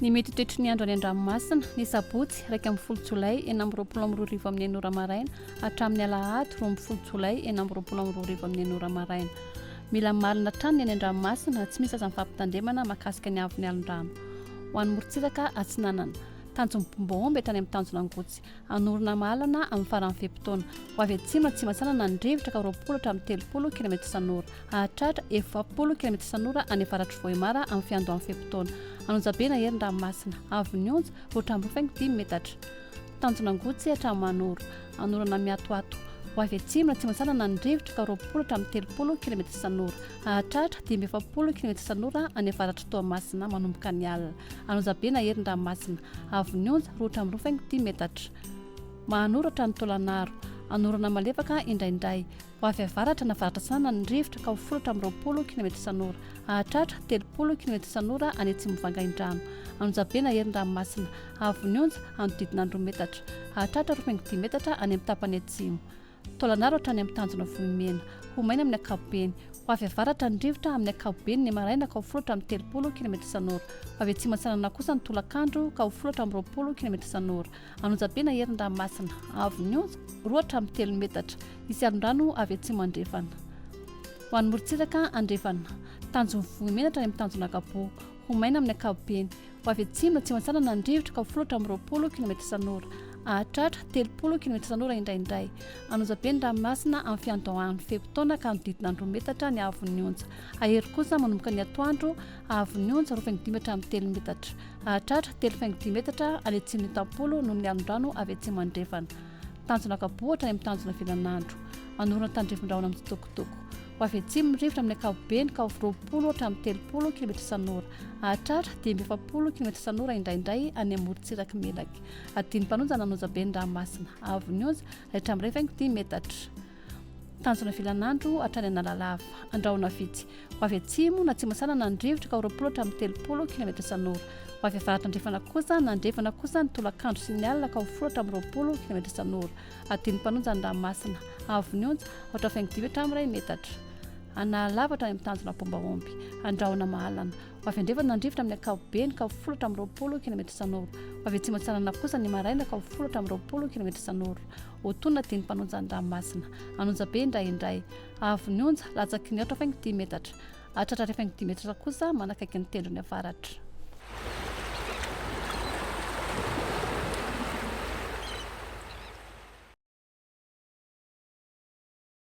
Ny mety ho toetry ny andro any an-dranomasina, ny sabotsy 11 jolay 2026 amin'ny enina ora maraina hatramin'ny alahady 12 jolay 2026 amin'ny enina ora maraina. Mila malina hatrany ny any an-dranomasina, tsy misy aza ny fampitandremana mahakasika ny haavon'ny alon-drano. Ho an'ny morontsiraka atsinanana, tanjon'ny Bombaomby hatrany amin'ny tanjona Angotsy. Hanorina mahalana amin'ny faran'ny fe-potoana. Ho avy atsimo na atsimo-atsinanana ny rivotra ka 20 hatramin'ny 30 kilometatra isan'ora. Hahatratra 40 kilometatra isan'ora any avaratr'i Vohemar amin'ny fiandohan'ny fe-potoana. Anonjabe na herin-dranomasina. Avon'ny onja, 2 faingo dimy metatra. Tanjona Angotsy hatramin'ny Manoro. Hanorana miatoato. Ho avy atsimo na atsimo-atsinanana ny rivotra ka 20 hatramin'ny 30 kilometatra isan'ora. Hahatratra 45 kilometatra isan'ora any avaratr'i Toamasina manomboka ny alina. Anonjabe na herin-dranomasina. Avon'ny onja, 2 faingo dimy metatra. Mahanoro hatrany Taolagnaro. Hanorana malefaka indraindray. Ho avy avaratra na avaratra atsinanana ny rivotra ka ho folo hatramin'ny 20 kilometatra isan'ora. Hahatratra 30 kilometatra isan'ora any atsimo Vangaindrano. Anonjabe na herin-dranomasina. Haavon'ny onja, hanodidina ny 2 metatra. Hahatratra 2 faingo dimy metatra any amin'ny tapany atsimo. Taolagnaro hatrany amin'ny tanjona Vohimena. Ho maina amin'ny ankapobeny. Ho avy avaratra ny rivotra amin'ny ankapobeny ny maraina ka ho folo hatramin'ny 30 kilometatra isan'ora. Ho avy atsimo atsinanana kosa ny tolakandro ka ho folo hatramin'ny 20 kilometatra isan'ora. Anonjabe na herin-dranomasina. Haavon'ny onja, 2 hatramin'ny 3 metatra. Hisy alon-drano avy atsimo andrefana. Ho an'ny morontsiraka andrefana. Tanjon'ny Vohimena hatrany amin'ny tanjona Ankaboa. Ho maina amin'ny ankapobeny. Ho avy atsimo na atsimo atsinanana ny rivotra ka ho folo hatramin'ny 20 kilometatra isan'ora. Hahatratra 30 kilometatra isan'ora indraindray. Anonjabe ny ranomasina amin'ny fiandohan'ny fe-potoana ka hanodidina ny 2 metatra ny haavon'ny onja. Hahery kosa manomboka ny atoandro, haavon'ny onja 2 faingo dimy hatramin'ny 3 metatra. Hahatratra 3 faingo dimy metatra any atsimon'ny Itampolo noho ny alon-drano avy atsimo andrefana. Tanjona Ankaboa hatrany amin'ny tanjona Vilanandro. Hanorina tandrifin-drahona mitsitokotoko. Ho avy atsimo ny rivotra amin'ny ankapobeny ka ho 20 hatramin'ny 30 kilometatra isan'ora. Hahatratra 45 kilometatra isan'ora indraindray any amin'ny morontsirak'i Melaky. Adin'ny mpanonja nanonja be ny ranomasina. Haavon'ny onja, hatramin'ny iray faingo dimy metatra. Tanjona Vilanandro hatrany Analalava. Andrahona vitsy. Ho avy atsimo na atsimo atsinanana ny rivotra ka ho 20 hatramin'ny 30 kilometatra isan'ora. Ho avy avaratra andrefana kosa na andrefana kosa ny tolakandro sy ny alina ka ho folo hatramin'ny 20 kilometatra isan'ora. Adin'ny mpanonja ny ranomasina. Haavon'ny onja, aotra faingo dimy hatramin'ny iray metatra. Analalava hatrany amin'ny tanjona Pombaomby. Andrahona mahalana. Ho avy andrefana ny rivotra amin'ny ankapobeny ka ho folo hatramin'ny 20 kilometatra isan'ora. Ho avy atsimo atsinanana kosa ny maraina ka ho folo hatramin'ny 20 kilometatra isan'ora. Ho tonina adin'ny mpanonja ny ranomasina. Anonja be indraindray. Haavon'ny onja, latsaky ny aotra faingo dimy metatra. Hahatratra iray faingo dimy metatra kosa manakaiky ny tendrony avaratra.